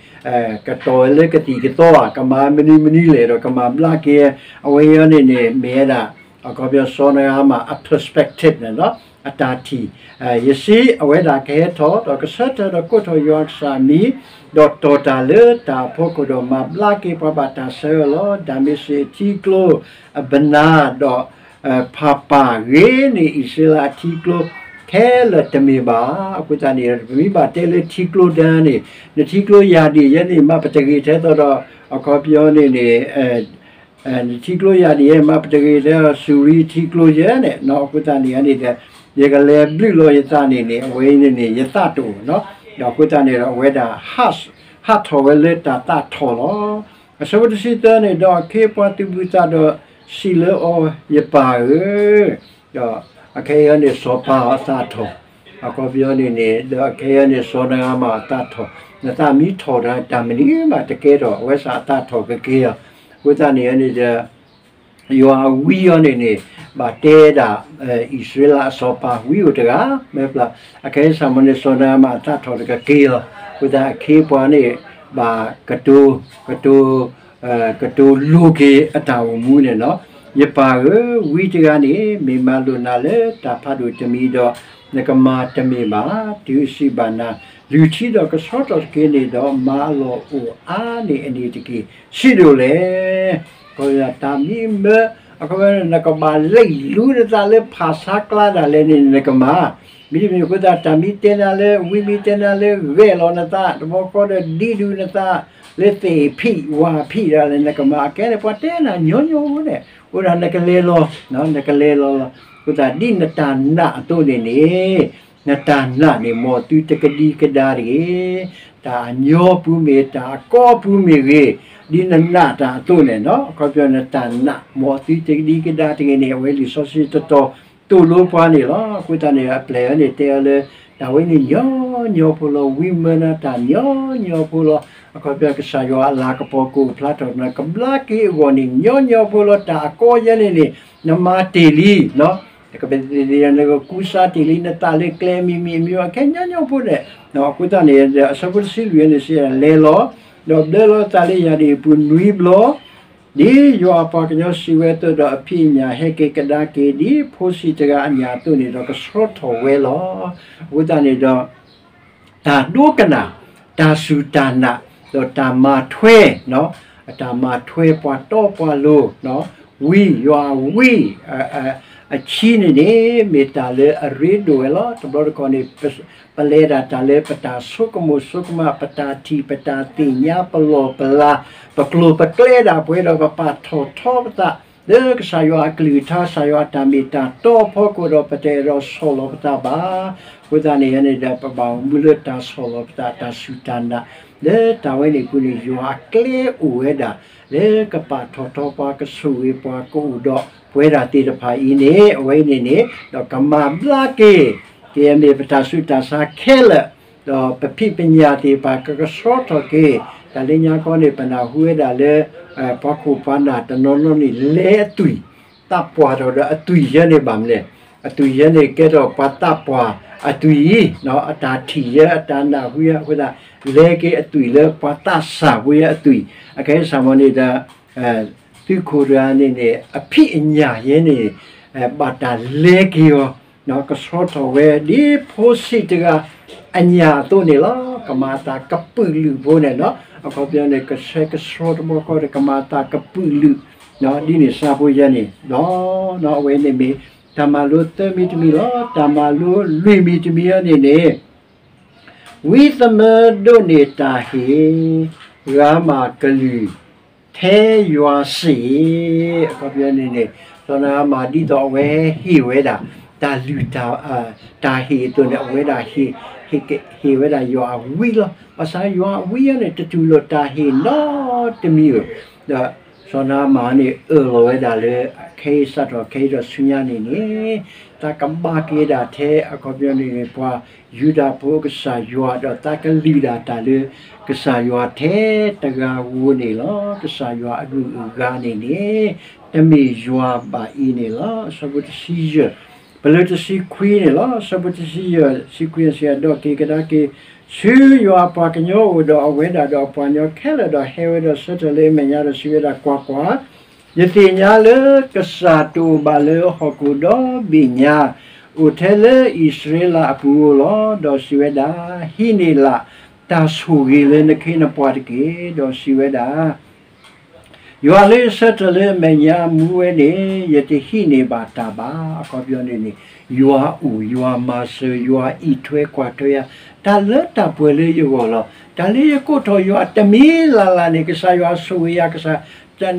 ကတီၢ်ဝဲလၢကသံၣ်ကသီဧါ, ကမၤမနုၤမနုၤလဲၣ်ဒီးကမၤဘျါက့ၤ, အဝဲအံၤန့ၣ်န့ၣ် မ့ၢ်ဝဲဒၣ် အခီပညီစီၤနၤအမၣ်အ perspective န့ၣ်လီၤ, အတၢ်ထံၣ်, ယစံးအဝဲဒၣ်ကဟဲထီၣ်, ဒီးကဆၢထၢၣ်ဒီးကိးထီၣ်ယွၤကစၢ်အမံၤ, ဒီးတီၢ်တၢ်လၢတၢ်အဖီခိၣ်ဒီးမၤဘျါက့ၤပှၤဘၣ်တၢ်ဆါအၢလီၤ. ဒၤမ့းစ့းအထံကျိ အဘနၤ ဒီး ဖၤပၤဂ့ၤန့ၣ် အံၣ်စရ့လးအထံကျိ ခဲလၢာ်တမ့ၢ်ဘၣ်. အဃိသတးန့ၣ် ပမ့ၢ်ဘၣ်တဲလၢထံကျိဒၣ်န့ၣ် နထံကျိယၢ်ဒ့ၣ်ယဲန့ၣ် မၤပတဂ့ၤထဲသိးဒီး အခီပညီန့ၣ်န့ၣ် နထံကျိယၢ်ဒ့ၣ်ယဲ မၤပတဂ့ၤထဲစူၤရံထံကျိယဲန့ၣ် အဃိသတးန့ၣ်န့ၣ်ဒီး ယကလဲၤဘျုးလီၤယသးန့ၣ်န့ၣ် အဝဲအံၤန့ၣ်န့ၣ် ယသးတအိၣ်နီၤ. ဒီးအဃိသတးန့ၣ်ဒီး အဝဲဒၣ် ဟးထီၣ်ဝဲလၢတၢ်သးထီၣ်လီၤ. အဆၢဖိတဆံသၢန့ၣ် ဒီးအခ့အပှၤသုးဘူးသးဒီးစံးလၢအီၤ, ယပၢ်ဧၢ, ဒီးအခဲအံၤန့ၣ် စီၤပၤအသးထီၣ်, အခီပညီန့ၣ်န့ၣ် ဒီးအခဲအံၤန့ၣ် စီၤနၤအမၣ်အသးထီၣ်, နသးမ့ၢ်ထီၣ်ဒီး တၢ်မနုၤမးတကဲထီၣ်, အဝဲစ့ၢ်အသးထီၣ်ကက့ၤလီၤ. အဃိသတးန့ၣ်န့ၣ်ဒီး ယွၤအဝံအီၤန့ၣ်န့ၣ် ဘၣ်တဲဒၣ် အံၣ်စရ့လးအစီၤပၤဝံအိၣ်တဂၤ, မ့ၢ်ပျၢ် အခဲအံၤစ့ၢ်မ့ၢ်န့ၣ် စီၤနၤအမၣ်အသးထီၣ်တကက့ၤလီၤ. အဃိသတးအခ့အပှၤန့ၣ် ဘၣ်ကတိၤ, ကတိၤ ကတိၤလိၤက့ၤအတၢ်အိၣ်မူန့ၣ်လီၤ. ယပၢ်ဧၢ, ဝံတဂၤန့ၣ် မ့ၢ်မၤလိာ်နၤလၢတၢ်ဖးဒိၣ်တမံၤဒီး နကမၤတမ့ၢ်ဘၣ်. တုၤအစံးဘၣ်နၤ, လုၢ်ထံဒီးကဆှီထီၣ်တက့ၢ်န့ၣ်ဒီး မၤအလီၢ်အိၣ်အါန့ၢ်အန့ၣ်တက့ၢ်. ဆံးဒိၣ်လဲၣ်. တၢ်မံမၢ, အဃိနကဘၣ်လဲၤလူၤနသးလၢဖးဆါကျါဒၣ်လဲာ်န့ၣ် နကမၤ မ့တမ့ၢ်အဃိသတး တၢ်မံတဲနၤလၢ ဝံမံတဲနၤလၢ ဂဲၤလီၤနသး တဘျီဃီဒီး ဒံးဒုးနသး လၢသ့ၣ်ဖံးဝၣ်ဖံးဒၣ်လဲာ် နကမၤအကဲန့ၣ် ပှၤတဲနၤညီညီန့ၣ် အိၣ်ဒၣ်နကလဲၤလီၤ, နကလဲၤလီၤလီၤ. အဃိသတး ဒ်နတၢ်နာ်အသိးန့ၣ်န့ၣ် နတၢ်နာ်န့ၣ် မ်သုတကဒံကဒါတဂ့ၤ. တၢ်အညီပူၤမ့ၢ် တၢ်အကီပူၤမ့ၢ်ဂ့ၤ, ဒ်နနာ်တၢ်အသိးန့ၣ်လီၤ. အခီပညီ နတၢ်နာ် မ်သုတကဒံကဒါတဂ့ၤန့ၣ် အဝဲလံာ်စီဆှံတတီၤ သိၣ်လိပှၤန့ၣ်လီၤ. အဃိသတးန့ၣ် အပျဲၢ်အံၤန့ၣ် တဲအီၤလၢ တၢ်ဝဲန့ၣ်ညီညီဖိလီၤ. ဝံမၢနၤတၢ်ညီညီဖိလီၤ. အခီပညီ ကစၢ်ယွၤအလၤကပီၤကအိၣ်ဖျါထီၣ်နၤ ကဘျါက့ၤအဂီၢ်န့ၣ် ညီညီဖိလီၤ. တၢ်အကီယဲန့ၣ်န့ၣ် နမၤတ့ၢ်လံ နကဘၣ်သ့ၣ်သ့ၣ် နကကူစါတ့ၢ်လံ နသးလၢကျဲမံၤမံၤအမံၤ အခဲညီညီဖိန့ၣ်. အဃိသတးန့ၣ် အဆၢဖိတဆံလွံၢ်န့ၣ် စံးလဲၤလီၤ, ဒီးဘျၢလီၤသးလၢယၤဒၣ်အံၤအပူၤနွံဘျီ, ဒ်ယွၤအပှၤကညီစံးဝဲအသိးဒီး အဖံးအညၣ်ဟဲက့ၤကဒါက့ၤ ဒ်ဖိဆံးတဂၤအညၣ်အသိးန့ၣ်ဒီး ကဆှီထီၣ်ဝဲလီၤ. အဃိသတးန့ၣ်ဒီး တၢ်ဒိကနၣ်, တၢ်စူၢ်တၢ်နာ်, ဒီးတၢ်မၤထွဲ, အတၢ်မၤထွဲပှၤတီပှၤလိၤ, ဝံ, ယွၤအဝံ, အဆံးန့ၣ်န့ၣ် မ့ၢ်တၢ်လၢအရ့ဒိၣ်ဝဲလီၤ. တဘျီတခီၣ်န့ၣ် ပလဲၤဒၣ်တၢ်လၢပတၢ်ဆိကမိၣ်ဆိကမး, ပတၢ်ထံၣ်ပတၢ်သ့ၣ်ညါ ပလီၢ်ပလၤ, ပကျိၤပကျဲဒၣ်ပှဲၤဒီး ပပာ်ထီၣ်ထီပသး လၢကစၢ်ယွၤအကလုၢ်ကထါ ကစၢ်ယွၤအတၢ်မ့ၢ်တၢ်တီအဖီခိၣ်ဒီး ပတအဲၣ်ဒိးဆီၣ်လီၤပသးဘၣ်. အဃိသတးန့ၣ်န့ၣ်ဒီး ပဘၣ်အိၣ်မူလၢတၢ်ဆီၣ်လီၤပသး တၢ်စူၢ်တၢ်နာ်, လၢတၢ်ဝဲန့ၣ်အပူၤန့ၣ် ယွၤအကျဲအိၣ်ဝဲဒၣ် လၢကပာ်ထီၣ်ထီပှၤ ကဆိၣ်ဂ့ၤပှၤ ကအိၣ်ဒီးပဝဲဒၣ်သ့ၣ်တဖၣ်အံၤန့ၣ် အဝဲအံၤန့ၣ်န့ၣ် ဒီးကမၤဘျါက့ၤ ကမ့ၢ်ပတၢ်ဆူးတၢ်ဆါခဲလၢာ်, ဒီးပဖံးပညၣ်သ့ၣ်တဖၣ် ကကဆှီထီၣ်က့ၤ, တၢ်လၢညါခီန့ၣ် ပနၢ်ဟူဝဲဒၣ်လၢ ပှၤခိၣ်ပှၤနၢ်တနီၤနီၤန့ၣ် လဲၤအသွံၣ်, သးပှၢ်ထီၣ်ဒီးအသွံၣ်ယဲန့ၣ်ဘၣ်မနုၤလဲၣ်, အသွံၣ်ယဲန့ၣ် ကဲထီၣ်ပှၤသးပှၢ်အသွံၣ်အံၤ, အတၢ်ထံၣ်ယဲ အတၢ်နၢ်ဟူယဲအဃိသတး လဲၤက့ၤအသွံၣ်လၢပှၤသးစၢ်ဖိယဲအသွံၣ်, အခဲအံၤစၢ်မီၤန့ၣ်ဒီး သုးခိၣ်တဂၤန့ၣ်န့ၣ် အဖံးအညၣ်ယဲန့ၣ် ဘၣ်တၢ်လဲၤက့ၤအီၤ, ကဆှီထီၣ်ဝဲ ဒ်ဖိဆံးတဂၤအညၣ်အသိးန့ၣ်လီၤ. ကမၤအသးကပုာ်လုးဖိန့ၣ်လီၤ. အခီပညီန့ၣ် ကဆှဲကဆှီတဘျီဃီဒီး ကမၤအသးကပုာ်လုး, ဒ်န့ၣ်စၢ်ဖိယဲန့ၣ်လီၤ. အဝဲန့ၣ်မ့ၢ် တၢ်မၤလိသၢမံၤတမံၤလီၤ. တၢ်မၤလိလွံၢ်မံၤတမံၤအံၤန့ၣ်န့ၣ် ဝံသမၢဒိးန့ၢ်တၢ်ဟ့ၣ် ဂၤမးကလုၢ်ထဲယွၤစ့ၢ်. အခီပညီန့ၣ်န့ၣ် စီၤနၤအမၤဒ်သိးအဝဲဟ့ၣ်ဝဲဒၣ် တၢ်လုၢ် တၢ်ဟ့ၣ်အသိးန့ၣ် အဝဲဒၣ် ဟ့ၣ်ဝဲဒၣ်ယွၤအဝံလီၤ. ဘၣ်ဆၣ်ယွၤအဝံအံၤန့ၣ် တတူၢ်လိာ်တၢ်ဟ့ၣ်နီတမံၤဧိၤ, ဒီးစီၤနၤအမၤန့ၣ် အၢၣ်လီၤဝဲဒၣ်လၢ ခဲအံၤစးထီၣ်ခဲအံၤဒီးဆူညါန့ၣ်န့ၣ် တၢ်ကဘၣ်က့ၤဒၣ်ထဲ အခီပညီန့ၣ်န့ၣ် ပှၤယူဒၤဖိကစၢ်ယွၤ ဒီးသးကလုၢ်ဒၣ်တၢ်လၢကစၢ်ယွၤထဲတဂၤဧိၤန့ၣ်လီၤ. ကစၢ်ယွၤအဂုၤအဂၤန့ၣ်န့ၣ် တမ့ၢ်ယွၤဘၣ်အံၤန့ၣ်လီၤ. အဆၢဖိတဆံယဲၢ် ပလၢတဆံခွံန့ၣ်လီၤ. အဆၢဖိတဆံယဲၢ် ဆံခွံ အဆံးဒီးက့ၤကဒါက့ၤ ဆူယွၤအပှၤကညီအအိၣ်ဒီးအဝဲဒၣ်ဒီးအပှၤကညီခဲလၢာ် ဒီးဟဲဝဲဒီးဆၢထၢၣ်လၢအမဲာ်ညါဒီးစံးဝဲဒၣ်, ကွၢ်ကွၢ်, ယသ့ၣ်ညါလၢကစၢ်တအိၣ်ဘၣ်လၢဟီၣ်ခိၣ်ဒီဘ့ၣ်ညါ, အိၣ်ထဲလၢအံၣ်စရ့လးအပူၤဧိၤလီၤ. ဒီးစံးဝဲဒၣ်, ဟံးန့ၢ်လၢ်တၢ်ဆိၣ်ဂ့ၤလၢနခ့နပှၤတက့ၢ်. ဒီးစံးဝဲဒၣ် ယွၤလၢယဆၢထၢၣ်လၢအမဲာ်ညါမူဝဲန့ၣ် ယတဟံးန့ၢ်ဘၣ်တၢ်ဘၣ်. အခီပညီန့ၣ်န့ၣ် ယွၤအိၣ်, ယွၤမၤစၢၤ, ယွၤအံးထွဲကွၢ်ထွဲယၤ, တၢ်လၢတၢ်ပှဲၤလၢယဂီၢ်လီၤ. တၢ်လၢယကိးထီၣ်ယွၤတမံၤလၢ်လၢ်န့ၣ် ကစၢ်ယွၤဆိၣ်ဂ့ၤယၤ, ကစၢ်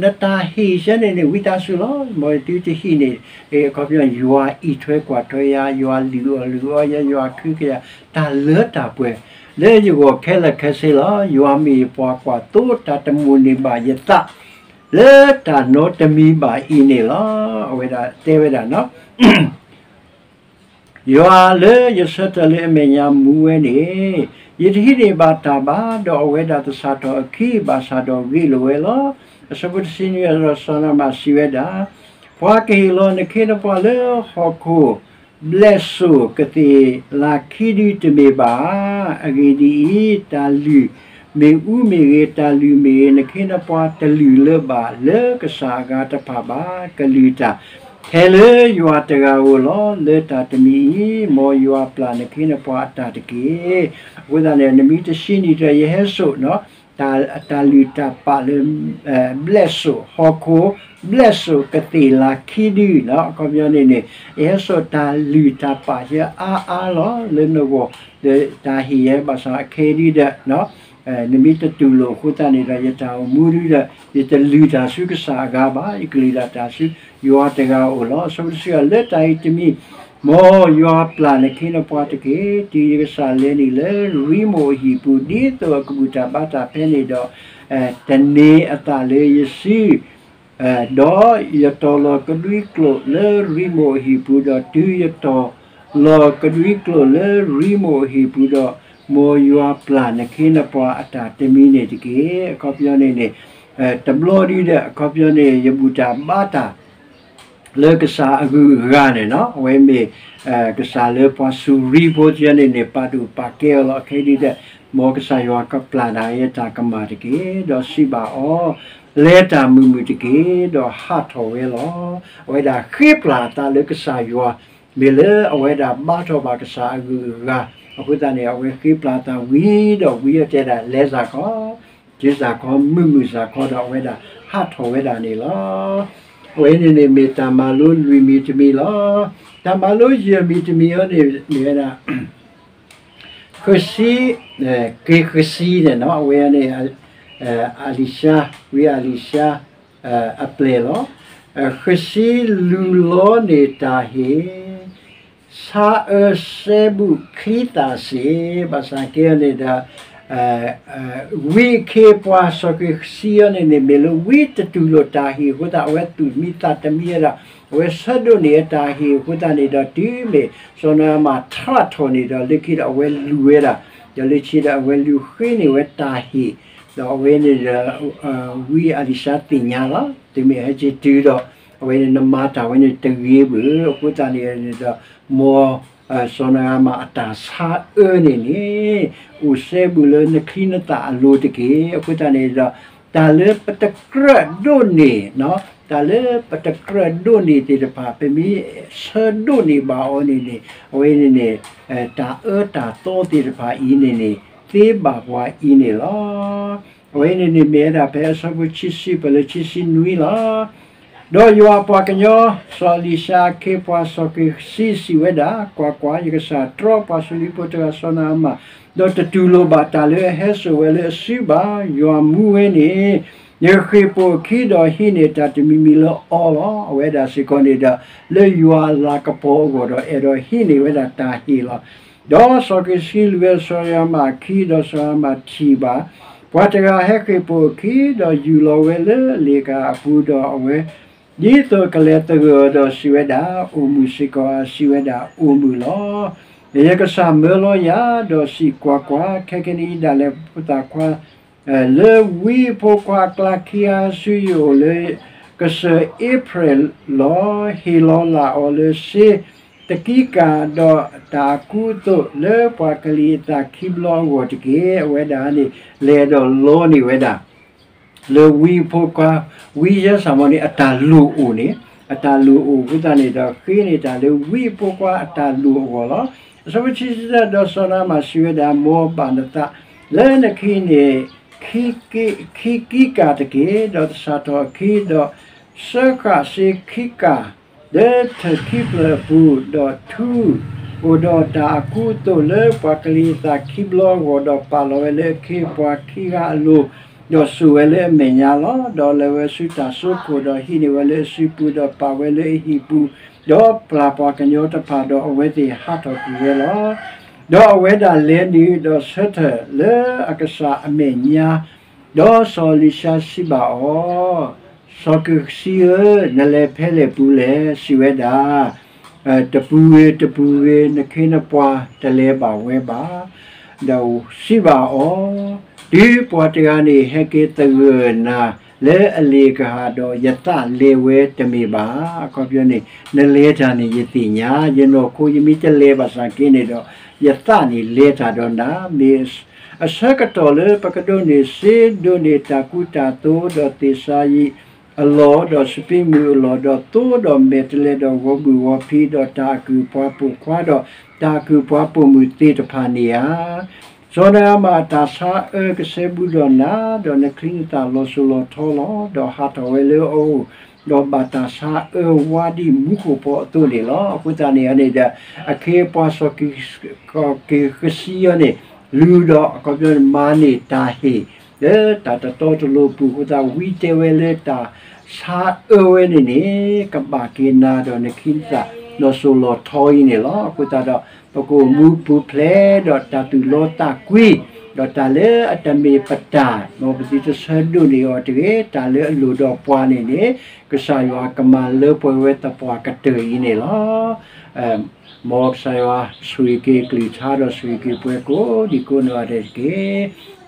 နတၢ်ဟ့ၣ်ယဲန့ၣ်န့ၣ် ဝံသးစူၤလီၤ. မ်သုတဟံးန့ၢ်, အခီပညီ ယွၤအံးထွဲကွၢ်ထွဲယၤ, ယွၤလုၢ်အီၣ်လုၢ်အီယၤ, ယွၤခုကယၤ, တၢ်လၢတၢ်ပှဲၤ လၢယဂီၢ်ခဲလၢာ်ခဲဆ့လီၤ. ယွၤမ့ၢ်ယပှၤကွၢ်သိ တၢ်တမိၣ်န့ၢ်ဘၣ်ယသး လၢတၢ်နီတမံၤဘၣ်အံၤန့ၣ်လီၤ. အဝဲဒၣ်တဲဝဲဒၣ်, ယွၤလၢယဆၢထၢၣ်လၢအမဲာ်ညါမူဝဲန့ၣ် ယတဟံးန့ၢ်ဘၣ်တၢ်ဘၣ်. ဒီးအဝဲဒၣ်သဆၣ်ထီၣ်အခံ ဘၣ်ဆၣ်ဒီးဂ့ၢ်လိာ်ဝဲလီၤ. အဆၢဖိတဆံနွံ ဒီးစီၤနၤအမၣ်စံးဝဲဒၣ်, ပှၤကဟ့ၣ်လီၤနခ့နပှၤလၢဟီၣ်ခိၣ် ဘျဲၣ်စိၣ်ကသ့ၣ်လၤခံဒုတမ့ၢ်ဘၣ်ဧါ. အဂ့ၢ်ဒ်အံၤ, တၢ်လုၢ် မ့ၣ်အူမ့ၢ်ဂ့ၤ, တၢ်လုၢ်မ့ၢ်ဂ့ၤ, နခ့နပှၤတလုၢ်လၢၤဘၣ်လၢကစၢ်အဂၤတဖၣ်ဘၣ်. ကလုၢ်တၢ်ထဲလၢယွၤတဂၤဧိၤလီၤ. လၢတၢ်တမံၤအံၤ, မ်ယွၤပျၢ်နခ့နပှၤအတၢ်တက့ၢ်. အဃိသတးန့ၣ် နမ့ၢ်တဆံးနံၣ်ဒီး ယဟဲစိာ် တၢ်လုၢ်တၢ်ပာ်လၢ ဘျဲၣ်စိၣ်ဟီၣ်ခိၣ်, ဘျဲၣ်စိၣ်ကသ့ၣ်လၤခံဒု, အခီပညီန့ၣ်န့ၣ် ယဟဲစိာ်တၢ်လုၢ်တၢ်ပာ်ယဲအါအါလီၤ လၢနဂီၢ်, ဒီးတၢ်ဟ့ၣ်ယဲဘၣ်ဆၣ်အခဲဒုဒီး နမ့ၢ်တတူၢ်လိာ်အဃိသတးန့ၣ်ဒီး ယတၢ်အိၣ်မူဒုဒီး ယတလုၢ်တၢ်ဆူကစၢ်အဂၤဘၣ်, ယကလုၢ်ဒၣ်တၢ်ဆူယွၤတဂၤဧိၤလီၤ. အဆၢဖိတဆံဃု, လၢတၢ်အံၤတမံၤ မ်ယွၤပျၢ်နခ့နပှၤတက့ၢ်. တုၤယကစၢ်လဲၤနုာ်လၢရံမိၣ်အဟံၣ်ပူၤ ဒ်သိးအကဘူၣ်တၢ်ဘါတၢ်ဖဲန့ၣ်ဒီး, တန့ၢ်အသးလၢယစု ဒီးယတီၢ်လီၤကဒွံကျိာ်လၢရံမိၣ်အဟံၣ်ပူၤ, ဒီးတုၤယတီၢ်လီၤကဒွံကျိာ်လၢရံမိၣ်အဟံၣ်ပူၤဒီး, မ်ယွၤပျၢ်နခ့နပှၤအတၢ်တမံၤန့ၣ်တက့ၢ်. အခီပညီန့ၣ်န့ၣ်, တဘျီဒုဒီး အခီပညီန့ၣ် ယဘူၣ်တၢ်ဘါတၢ် လၢကစၢ်အဂုၤအဂၤန့ၣ်လီၤ. အဝဲမ့ၢ် ကစၢ်လၢပှၤစူၤရံဖိသ့ၣ်န့ၣ်န့ၣ် ပာ်ဒိၣ်ပာ်ကဲအီၤလီၤ. အခဲဒုဒီး မ်ကစၢ်ယွၤကပျၢ်နၤယဲတၢ်ကမၣ်တက့ၢ်. ဒီးစံးဘၣ်အီၤ, လဲၤတၢ်မုာ်မုာ်တက့ၢ်. ဒီးဟးထီၣ်ဝဲလီၤ. အဝဲဒၣ်ဃ့ပျၢ်အသးလၢကစၢ်ယွၤ, မ့ၢ်လၢအဝဲဒၣ်ဘါထီၣ်ဘၣ်ကစၢ်အဂုၤအဂၤ, အဃိသတးန့ၣ် အဝဲဃ့ပျၢ်အသးဝံၤဒီး ဝံအီၤတဲဒၣ် လဲၤစ့ၢ်ကီး, က့ၤစ့ၢ်ကီး, မုာ်မုာ်စ့ၢ်ကီးဒီး အဝဲဒၣ်ဟးထီၣ်ဝဲဒၣ်န့ၣ်လီၤ. အဝဲန့ၣ်န့ၣ်မ့ၢ်တၢ်မၤလိလွံၢ်မံၤတမံၤလီၤ. တၢ်မၤလိယဲၢ်မံၤတမံၤအံၤန့ၣ် မ့ၢ်ဝဲဒၣ် ဃစံ, က့ၤဃစံန့ၣ်လီၤ. အဝဲန့ၣ် အလံၤၡါ, ဝံအလံၤၡါ အပျဲၢ်လီၤ. ဃစံလူလီန့ၢ်တၢ်ဟ့ၣ်, ဆါအၢစဲဘူးချံသၣ်စ့ၢ်, ဘၣ်ဆၣ်က့န့ၣ်ဒီး ဝံအခ့အပှၤစီၤဃစံအံၤန့ၣ်န့ၣ် မ့ၢ်လၢဝံတတူၢ်လိာ်တၢ်ဟ့ၣ်အဃိသတး အဝဲသူၣ်တမံသးတမံဝဲဒၣ်, အဝဲဆၢဒိးန့ၢ်ဝဲတၢ်ဟ့ၣ်အဃိသတးန့ၣ်ဒီး တုၤမ့ၢ်စီၤနၤအမၣ်ထးထီၣ်န့ၣ်ဒီး လၢခံဒီးအဝဲလူၤဝဲဒၣ်, ဒီးလၢခံဒီးအဝဲလူၤဃ့န့ၢ်ဝဲတၢ်ဟ့ၣ်, ဒီးအဝဲန့ၣ်ဒီး ဝံအလံၤၡါသ့ၣ်ညါလီၤ. တုၤမ့ၢ်ဟဲက့ၤတုၤဒီး အဝဲန့ၣ်နမၤတၢ်ဝဲန့ၣ်တဂ့ၤဘၣ်, အဃိသတးန့ၣ်ဒီး မ် စီၤနၤအမၣ်အတၢ်ဆါအၢန့ၣ်န့ၣ် အိၣ်စဲဘူးလၢနချံနသၣ်အလိၤတက့ၢ်. အဃိသတးန့ၣ်ဒီး တၢ်လၢပတကြၢးဒိးန့ၢ်, တၢ်လၢပတကြၢးဒိးန့ၢ်သ့ၣ်တဖၣ် ပမ့ၢ်ဆၢဒိးန့ၢ်ဘၣ်အီၤန့ၣ်န့ၣ် အဝဲန့ၣ်န့ၣ် တၢ်အၢတၢ်သီသ့ၣ်တဖၣ်အံၤန့ၣ်န့ၣ် သ့ဘၣ်ပှၤအံၤန့ၣ်လီၤ. အဝဲန့ၣ်န့ၣ်မ့ၢ်ဝဲဒၣ်ဖဲအဆၢဖိခံဆံပၢၢ်လၢခံဆံနွံလီၤ. ဒီးယွၤအပှၤကညီ စီၤအလံၤၡါအခ့အပှၤစီၤဃစံစံးဝဲဒၣ်, ကွၢ်ကွၢ်, ယကစၢ်တြီပှၤစူၤရံဖိတဂၤစီၤနၤအမၣ်, ဒီးတတူၢ်လိာ်ဘၣ်တၢ်လၢအဟဲစိာ်ဝဲလၢအစုဘၣ်. ယွၤမူဝဲန့ၣ် ယဃ့ၢ်ပိာ်အခံဒီးဟံးန့ၢ်တၢ်တမံၤမံၤလၢအီၤလီၤ. အဝဲဒၣ်စ့ၢ်ကီးန့ၣ်ဒီး လၢယွၤအလၤကပီၤအဂီၢ်ဒီး အဲၣ်ဒိးဟံးန့ၢ်ဝဲဒၣ်တၢ်ဟ့ၣ်လီၤ. ဒီးစီၤဃစံလူၤဝဲစီၤနၤအမၣ်အခံ, ဒီးစီၤနၤအမၣ်ထံၣ်ဘၣ် ပှၤတဂၤဟဲဃ့ၢ်ပိာ်အခံ, ဒီးယူၢ်လီၤဝဲလၢအလ့ၣ်ကဟၣ်အပူၤ, ဒီးအဝဲ ဒ်သိးကလဲၤသဂၢၢ်အီၤဒီးစံးဝဲဒၣ်, အိၣ်မုာ်စ့ၢ်ကီးဧါ. စံးဝဲဒၣ်, အိၣ်မုာ်လီၤ. ယကစၢ်မၢလီၤယၤ, ဒီးစံး, ကွၢ်ကွၢ်, ခဲကနံၣ်အံၤဒၣ်လဲာ်ဖိသၣ်ခွါ လၢဝံအဖိခွါအကျါခံဂၤဆူယအိၣ်လၢ ကစၢၢ်အ့ဖြဲၣ်လီၤ. ဟ့ၣ်လီၤလၢ်အီၤလၢစ့တကံကၢ်, ဒီးတၢ်အကူအသိးလၢပှၤကလံၤအသးခံဘျီအဂီၢ်တက့ၢ်. အဝဲဒၣ်န့ၣ် လဲၤဒီးလီန့ၢ်ဝဲဒၣ် လၢဝံအဖိခွါ, ဝံယဲစၢ်မီန့ၣ် အတၢ်လိၣ်အိၣ်န့ၣ်, အတၢ်လိၣ်အိၣ်အဃိသတးန့ၣ်ဒီး ဃ့န့ၢ်တၢ်လၢဝံအဖိခွါအတၢ်လိၣ်အဂီၢ်လီၤ. အဆၢဖိခံဆံတၢ, ဒီးစီၤနၤအမၣ်စံးဝဲဒၣ်, မ်ဘၣ်နသးလၢနခံန့ၣ် ခံကံကၢ်တက့ၢ်. ဒီးသဆၣ်ထီၣ်အခံ, ဒီးစၢဃာ်စ့ခံကၢ် လၢထၢၣ်ခံဖျၢၣ်အပူၤ, ဒီးထူအိၣ်ဒီးတၢ်အကူအသိးလၢပှၤကလံၤအသးခံဘျီအဂီၢ်, ဒီးပာ်လီၤဝဲလၢအခ့အပှၤခံဂၤအလိၤ, ဒီးစိာ်ဝဲလၢအမဲာ်ညါလီၤ. ဒီးလဲၤဝဲဆူတၢ်စိခိၣ်, ဒီးဟံးန့ၢ်ဝဲလၢအစုပူၤ, ဒီးပာ်ဝဲလၢအဟံၣ်ပူၤ, ဒီးပျၢ်ပှၤကညီတဖၣ်, ဒီးအဝဲသ့ၣ်ဟးထီၣ်ကွံာ်ဝဲလီၤ. ဒီးအဝဲဒၣ်လဲၤနုာ်ဒီးဆၢထၢၣ်လၢအကစၢ်အမဲာ်ညါ, ဒီးစီၤအလံၤၡါစံးဘၣ်အီၤ, စီၤဃစံဧၢ, နလဲၤဖဲလဲၣ်ပူၤလဲၣ်. စံးဝဲဒၣ်, တပူၤဂ့ၤတပူၤဂ့ၤ နခ့နပှၤတလဲၤဘၣ်ဝဲဘၣ်. ဒီးစံးဘၣ်အီၤ, တုၤပှၤတဂၤန့ၣ် ဟဲက့ၤသဂၢၢ်နၤလၢအလ့ၣ်ကဟၣ်ဒီး ယသးလဲၤဝဲတမ့ၢ်ဘၣ်. အခီပညီန့ၣ် နလဲၤတၢ်န့ၣ်ယသ့ၣ်ညါ, ယနီၢ်ခိယမ့ၢ်တလဲၤဘၣ်ဆၣ်က့န့ၣ်ဒီး ယသးန့ၣ်လဲၤတၢ်ဒီးနၤ, မ့ၢ် အဆၢကတီၢ်လၢပကဒိးန့ၢ်စ့ဒိးန့ၢ်တၢ်ကူတၢ်သိး ဒီးသ့ၣ်စၤယံးအလီၢ်, ဒီးစပံးမုၢ်အလီၢ်, ဒီးသိဒီးမဲာ်တဲးလဲး, ဒီးဂီၤဘုၣ်ဂီၤဖံး, ဒီးတၢ်အကုၢ်ပှၤပိာ်ခွါ, ဒီးတၢ်အကုၢ်ပှၤပိာ်မုၣ်သ့ၣ်တဖၣ်န့ၣ်ဧါ. စီၤနၤအမၣ်အတၢ်ဆါအၢကစဲဘူးဒီးနၤ, ဒီးနချံနသၣ်လီၤစိၤလီၤထီလီၤ. ဒီးဟးထီၣ်ဝဲလၢအအိၣ်, ဒီးဘၣ်တၢ်ဆါအၢဝါဒ်မူခိၣ်ဖီအသိးန့ၣ်လီၤ. အဃိသတးန့ၣ်န့ၣ်ဒီး အခ့အပှၤစီၤက့ၤဃစံအံၤန့ၣ် လူၤဒီးအခီပညီန့ၣ် မၤန့ၢ်တၢ်ဟ့ၣ် လၢတၢ်တတီတလိၤပူၤအဃိသတး ဝံတဲဝဲလၢတၢ်ဆါအၢဝဲန့ၣ်န့ၣ် ကဘၣ်က့ၤနၤဒီးနချံနသၣ်လီၤစိၤလီၤထီအံၤန့ၣ်လီၤ. အဃိသတးဒီး ပကအိၣ်မူပူၤဖျဲးဒီးတၢ်သူၣ်လီသးကွံ, ဒီးတၢ်လၢအတမ့ၢ်ပတၢ် မ်ပသုတဆၢဒိးန့ၢ်အီၤတဂ့ၤ, တၢ်လၢအလိၣ်ဒီးပှၤန့ၣ်န့ၣ် ကစၢ်ယွၤကမၤလၢပှဲၤဝဲသပှၢ်ကတၢၢ်အံၤန့ၣ်လီၤ. မ်ကစၢ်ယွၤဆိၣ်ဂ့ၤက့ၤကလုၢ်ကထါဒီးဆိၣ်ဂ့ၤက့ၤပှၤကိးဒံကိးနီၢ်ဂၤဒဲးတက့ၢ်.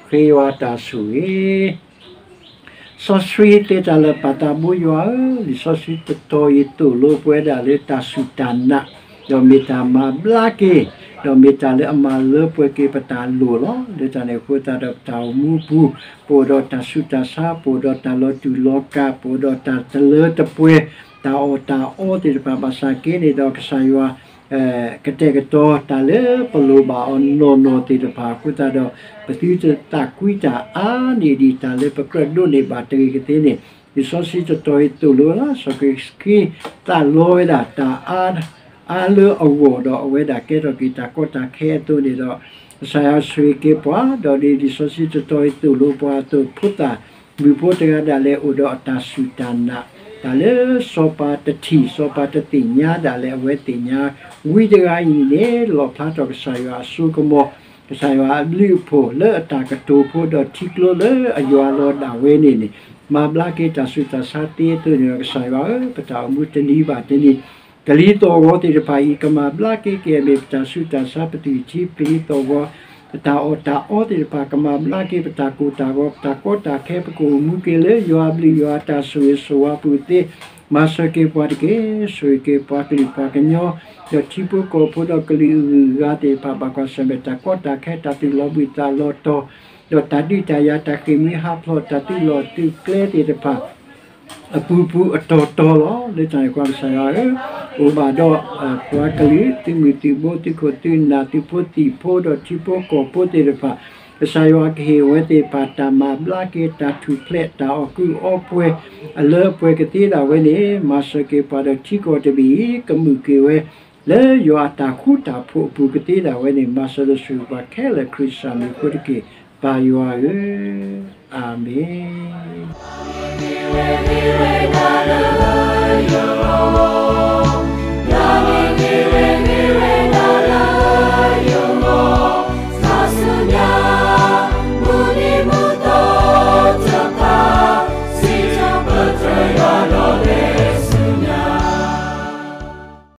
ဃ့ယွၤတၢ်ဆိၣ်ဂ့ၤ စီဆှံသ့တၢ်လၢာ်ပၢ်သးဘိယွၤဧၢ, လံာ်စီဆှံတတီၤအံၤသိၣ်လိပဝဲဒၣ်လၢတၢ်စူၢ်တၢ်နာ်, ဒီးမ့ၢ်တၢ်မၤဘျါက့ၤ, ဒီးမ့ၢ်တၢ်လၢအမၤလၢပှဲၤက့ၤပတၢ်လိၣ်လီၤ. လၢတၢ်န့ၣ်အဃိသတးဒီးပတၢ်အိၣ်မူအပူၤ, ပအိၣ်ဒီးတၢ်ဆူးတၢ်ဆါ, ပအိၣ်ဒီးတၢ်လီၤတူာ်လီၤကာ်, ပအိၣ်ဒီးတၢ်တလၢတပှဲၤ, တၢ်အီၣ်တၢ်အီသ့ၣ်တဖၣ်ဘၣ်ဆၣ်က့န့ၣ်ဒီးကစၢ်ယွၤ ကတဲာ်ကတီၤတၢ်လၢပလိၣ်ဘၣ်အီၤနီၢ်နီၢ်သ့ၣ်တဖၣ်အဃိသတးဒီး ပသုတသးကွံတၢ်အါန့ၢ်ဒံးတၢ်လၢပကြၢးဒိးန့ၢ်ဘၣ်တဂ့ၤကသ့န့ၣ်, လံာ်စီဆှံတတီၤအံၤသိၣ်လိလီၤ. စီၤက့ၤဃံသးလီဝဲဒၣ်တၢ်အါ အါလၢအဂီၢ်ဒီးအဝဲဒၣ်ကဲထီၣ်က့ၤတၢ်ကီတၢ်ခဲအသိးန့ၣ်ဒီး ကစၢ်ယွၤဆိၣ်ဂ့ၤက့ၤပှၤ, ဒီးဒ်လံာ်စီဆှံတတီၤအံၤသိၣ်လိပှၤအသိး ဖိသၣ်မုၣ်ဖိတဂၤဒၣ်လဲာ် အိၣ်ဒီးအတၢ်စူၢ်တၢ်နာ်, တၢ်လၢစီၤပၤတထံၣ် စီၤပၤတသ့ၣ်ညါဒၣ်လဲာ် အဝဲသ့ၣ်ညါ, ဝံတဂၤအံၤန့ၣ် လီၣ်ဖျါထီၣ်ကစၢ်ယွၤအစိကမီၤ, ကစၢ်ယွၤအဘျုးအဖှိၣ်လၢအတၢ်ကတိၤဖိဒီးထံကျိလၢအယွၤလီၤဒၣ်ဝဲန့ၣ်န့ၣ် မၤဘျါက့ၤတၢ်ဆူးတၢ်ဆါသ့အသိးန့ၣ်ဒီး ကစၢ်ယွၤဧၢ, ပတၢ်အိၣ်မူတနံၤဘၣ်တနံၤ ကလံၤသီၣ်ဂီၤသ့ၣ်တဖၣ်အံၤ ကမၤဘျါက့ၤက့ၤအမ့ၢ်ပတၢ်ဆူးတၢ်ဆါ ပသွံၣ်ထံပလံၤသီၣ်ဂီၤ ပတၢ်အီၣ်တၢ်အီသ့ၣ်တဖၣ် ကမၤဘျါက့ၤပတၢ်ကိၢ်တၢ်ဂီၤ ပတၢ်ကီတၢ်ခဲ ပကအိၣ်မူက့ၤလၢယွၤအဘျုးယွၤအတၢ်ဆိၣ်ဂ့ၤဆိၣ်ဝါပူၤသ့, မၤစၢၤက့ၤပှၤတက့ၢ်. ဆိၣ်ဂ့ၤက့ၤပှၤကလုာ်ပှၤကညီ ဒီးထံဖိကီၢ်ဖိဒီးကလုာ်အဂုၤအဂၤသ့ၣ်တဖၣ် ဘၣ်ကွၢ်ဆၢၣ်မဲာ်တၢ်ကီတၢ်ခဲ တၢ်သူၣ်လီၤဘှံးသးလီၤတီၤ ဒီးတၢ်ဒုးတၢ်ယၤ တၢ်ဃ့ၢ်မှံဟးဖျိး တၢ်သုးလီၢ်သုးကျဲသ့ၣ်တဖၣ် အပူၤပူၤအတီၤတီၤလီၤ. လၢတၢ်န့ၣ် ကစၢ်ယွၤဧၢ, အိၣ်ဘၣ်ဒီး ပှၤကလုာ် သုးမုၢ်သုးဘိ သုးခိၣ်သုးနၢ် သုးဖိသံၣ်ဖိ ဒီးထံဖိကီၢ်ဖိသ့ၣ်တဖၣ်, ကစၢ်ယွၤကဟ့ၣ်ဝဲသ့ၣ်တဖၣ် တၢ်မၤဘျါက့ၤ တၢ်ထူၣ်ဖျဲး တၢ်အီၣ်ကုအီပှဲၤ အလၢအပှဲၤကသ့ဒၣ်ဝဲန့ၣ် မၤစၢၤက့ၤပှၤဒီးထံကီၢ်တဘ့ၣ်အံၤ ကမုာ်က့ၤဝဲ လၢယွၤအတၢ်ဃူတၢ်ဖိးအပူၤကသ့ဒၣ်ဝဲန့ၣ် မၤစၢၤဒီးဆိၣ်ဂ့ၤပှၤခဲလၢာ် ခရံာ်စၢ်မံၤအဃိတက့ၢ်, ပၢ်ယွၤဧၢ, အၤမ့ၣ်.